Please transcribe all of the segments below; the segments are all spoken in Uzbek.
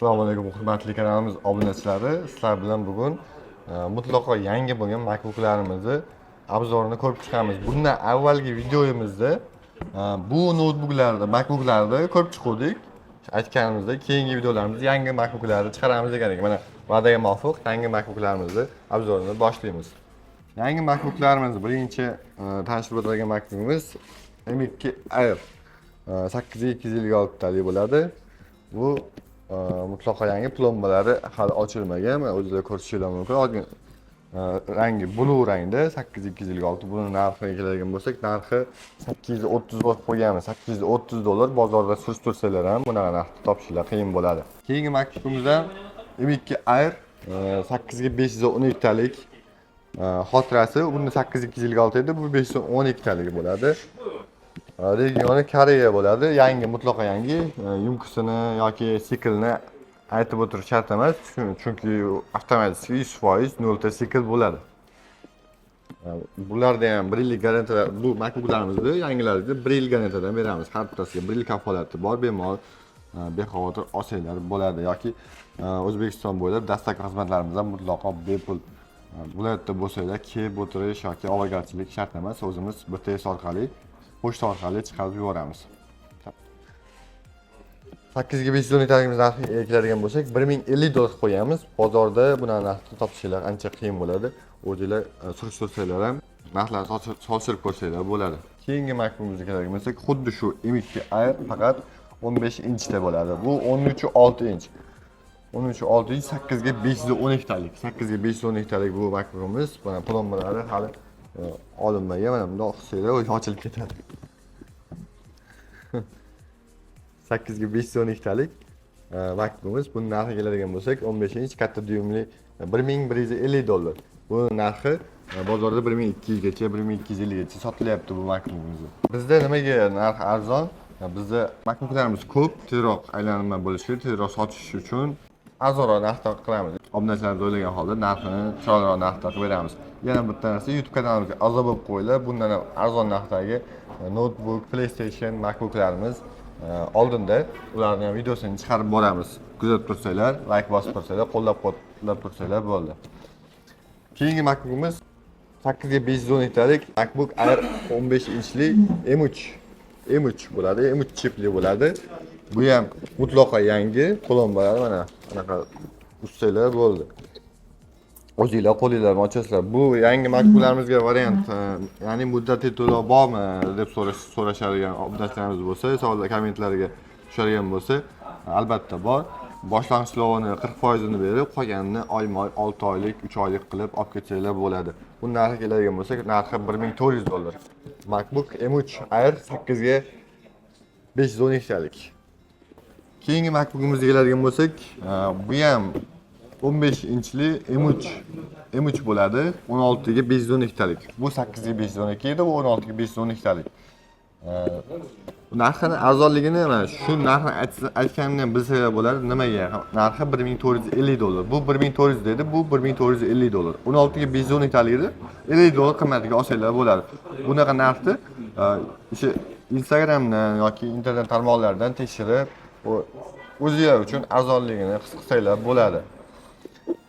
Assalomu alaykum, hurmatli kanalimiz obunachilari. Sizlar bilan bugun mutlaqo yangi bo'lgan MacBooklarimizni обзор ini ko'rib chiqamiz. Bundan avvalgi videomizda bu noutbuklarni, MacBooklarni ko'rib chiquvdik. Aytganimizdek, keyingi videolarimizda yangi MacBooklarni chiqaramiz degan edik. Mana, va'daga muvofiq yangi MacBooklarimizni обзор ini boshlaymiz. Yangi MacBooklarimiz, birinchi tanishtirib o'tadigan MacBookimiz M2 Air 8256 talik bo'ladi. Bu mutlaqo yangi, plombalari hali ochilmagan. Mana, o'zinglar ko'rishinglar mumkin. Ozgina rangi blue rangda, 8256. Buni narxiga keladigan bo'lsak, narxi 830 bo'lib qo'yganmiz. 830 dollar. Bozorda surishtirsanglar ham bunaqa narxda topishinglar qiyin bo'ladi. Keyingi MacBookimizdan M2 Air 8 ga 512 talik, xotirasi bunda 8256 edi, bu 512 taligi bo'ladi. Regioni Koreya bo'ladi. Yangi, mutlaqo yangi. Ёмкость ini yoki siklini aytib o'tirish shart emas, chunki avtomatik 100% nolta sikl bo'ladi. Bularda ham bir yillik garantiya, bu MacBooklarimizni yangilarida bir yil garantiyadan beramiz. Har bittasiga bir yil kafolati bor, bemalol bexavotir olsanglar bo'ladi yoki O'zbekiston bo'ylab доставка xizmatlarimiz ham mutlaqo bepul. Viloyatda bo'lsanglar, kelib o'tirish yoki ovogarchilik shart emas, o'zimiz BTS orqali, pochta orqali chiqarib yuboramiz. 8 ga 512 taligimiz narxiga keladigan bo'lsak, 1050 dollar qilib qo'yganmiz. Bozorda bunaqa narxda topishinglar ancha qiyin bo'ladi. O'zinglar surishtirsanglar ham, narxlarni solishtirib ko'rsanglar bo'ladi. Keyingi MacBookimizga keladigan bo'lsak, xuddi shu M2 Air, faqat 15 inchda bo'ladi. Bu 13,6 inch. 13,6 inch, 8 ga 512 talik. 8 ga 512 talik bu MacBookimiz. Mana, plombalari hali olinmagan. Mana, bundoq qilsanglar, o'zi ochilib ketadi. 8 ga 512 talik MacBookimiz. Buni narxi keladigan bo'lsak, 15 inch katta dyumli 1150 dollar. Bu narxi bozorda 1200 gacha, 1250 gacha sotilyapti bu MacBookimiz. Bizda nimaga narx arzon? Bizda MacBooklarimiz ko'p, tezroq aylanma bo'lishi, tezroq sotish uchun arzonroq narxda qilamiz. Obunachilarimiz o'ylagan holda narxini chiroyliroq narxda qilib beramiz. Yana bitta narsa, YouTube kanalimizga a'zo bo'lib qo'yinglar. Bundan ham arzon narxdagi notebook, PlayStation, MacBooklarimiz oldinda, ularni ham videosini chiqarib boramiz. Kuzatib tursanglar, like bosib tursanglar, qo'llab quvvatlab tursanglar bo'ldi. Keyingi MacBookimiz 8 ga 512 talik MacBook Air 15 inchli M3, M3 bo'ladi, M3 chipli bo'ladi. Bu ham mutlaqo yangi, plombalari mana anaqa ussanglar bo'ldi. O'zinglar qo'linglar bilan ochasizlar. Bu yangi MacBooklarimizga variant, ya'ni muddatli to'lov bormi deb so'rashadigan obunachilarimiz bo'lsa, savollar kommentlarga tushadigan bo'lsa, albatta bor. Boshlang'ich to'lovini 40%ini berib, qolganini oyma-oy, 6 oylik, 3 oylik qilib olib ketsanglar bo'ladi. Bu narxi keladigan bo'lsak, narxi 1400 dollar. MacBook M3 Air 8 ga 512 talik. Keyingi MacBookimizga keladigan bo'lsak, bu ham 15 inchli M3, M3 bo'ladi, 16 ga 512 talik. Bu 8 ga 512 edi, bu 16 ga 512 talik. Bu narxini arzonligini mana shu narxni aytganimdan ham bilsanglar bo'ladi. Nimaga? Narxi 1450 dollar. Bu 1400 dedi, bu 1450 dollar. 16 ga 512 talikni 50 dollar qimmatiga olsanglar bo'ladi. Bunaqa narxni o'sha Instagramdan yoki internet tarmoqlaridan tekshirib, o'zinglar uchun arzonligini his qilsanglar bo'ladi.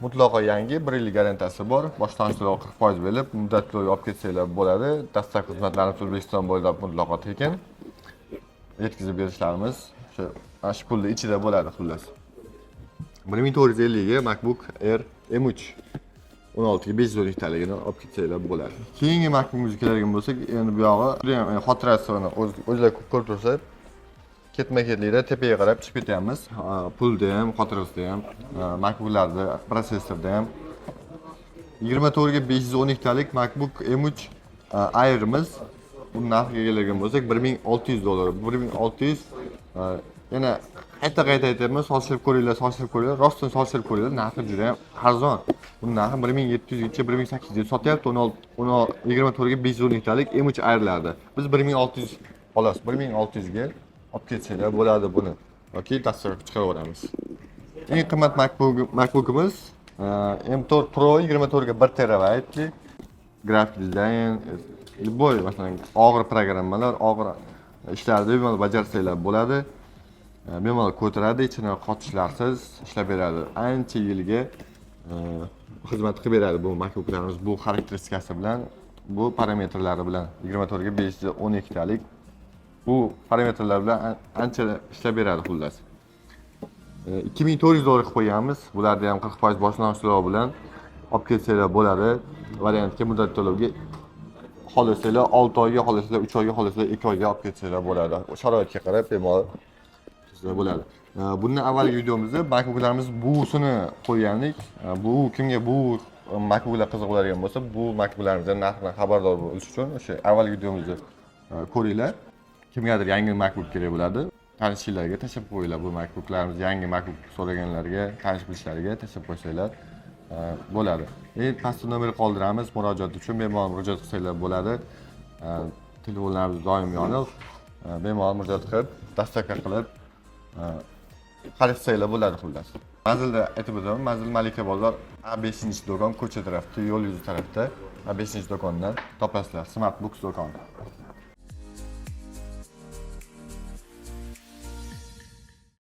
Mutlaqo yangi, bir yillik garantiyasi bor. Boshlang'ich to'lov 40% berib, muddatli to'lov olib ketsanglar bo'ladi. Доставка xizmatlarimiz O'zbekiston bo'ylab mutlaqo tekin. Yetkazib berishlarimiz o'sha mana shu pulni ichida bo'ladi, xullas. 1450 ga MacBook Air M3 16 ga 512 taligini olib ketsanglar bo'ladi. Keyingi MacBookimizga keladigan bo'lsak, endi bu yog'i judayam xotirasi, mana o'zinglar ko'rib tursa, ketma-ketlikda tepaga qarab chiqib ketyapmiz. Pulda ham, xotirasida ham, MacBooklarda, protsessorda ham. 24 ga 512 talik MacBook M3 Air'imiz, bu narxiga keladigan bo'lsak, 1600 dollar. 1600. Yana qayta qayta aytyapman, solishtirib ko'ringlar, solishtirib ko'ringlar, rostdan solishtirib ko'ringlar, narxi juda ham arzon. Buni narxi 1700 gacha, 1800 ga sotyapti 16 16 24 ga 512 talik M3 Airlarda. Biz 1600 xolos, 1600 ga olib ketsanglar bo'ladi buni. Yoki доставка chiqaraveramiz. Eng qimmat MacBookimiz M4 Pro 24 ga 1 terabaytli, grafik dizayn, любой, masalan, og'ir programmalar, og'ir ishlarni bemalol bajarsanglar bo'ladi. Bemalol ko'taradi, ichini qotishlarsiz ishlab beradi. Ancha yilga xizmat qilib beradi bu MacBooklarimiz bu xarakteristikasi bilan, bu parametrlari bilan, 24 ga 512 talik bu parametrlar bilan ancha ishlab beradi xullas. 2400 dollar qilib qo'yganmiz. Bularda ham 40% boshlang'ich to'lov bilan olib kelsanglar bo'ladi. Variantga, muddat to'lovga xohlasanglar 6 oyga, xohlasanglar 3 oyga, xohlasanglar 2 oyga olib ketsanglar bo'ladi. Sharoitga qarab bemalol qilsa bo'ladi. Bundan avvalgi videomizda MacBooklarimiz busini qo'ygandik. Bu kimga bu MacBooklar qiziq bo'ladigan bo'lsa, bu MacBooklarimizni narxidan xabardor bo'lish uchun o'sha avvalgi videomizni ko'ringlar. Kimgadir yangi MacBook kerak bo'ladi. Tanishinglarga tashlab qo'yinglar bu MacBooklarimiz, yangi MacBook so'raganlarga, tanish bilishlariga tashlab qo'ysanglar bo'ladi. Pastda nomer qoldiramiz, murojaat uchun bemalol murojaat qilsanglar bo'ladi. Telefonlarimiz doim yoniq. Bemalol murojaat qilib, доставка qilib, xarid qilsanglar bo'ladi xullas. Manzilda aytib o'taman, manzil Malika bozor, A5 do'kon, ko'cha tarafda, yo'l yuzi tarafda, A5 do'kondan topasizlar. Smart Books do'koni.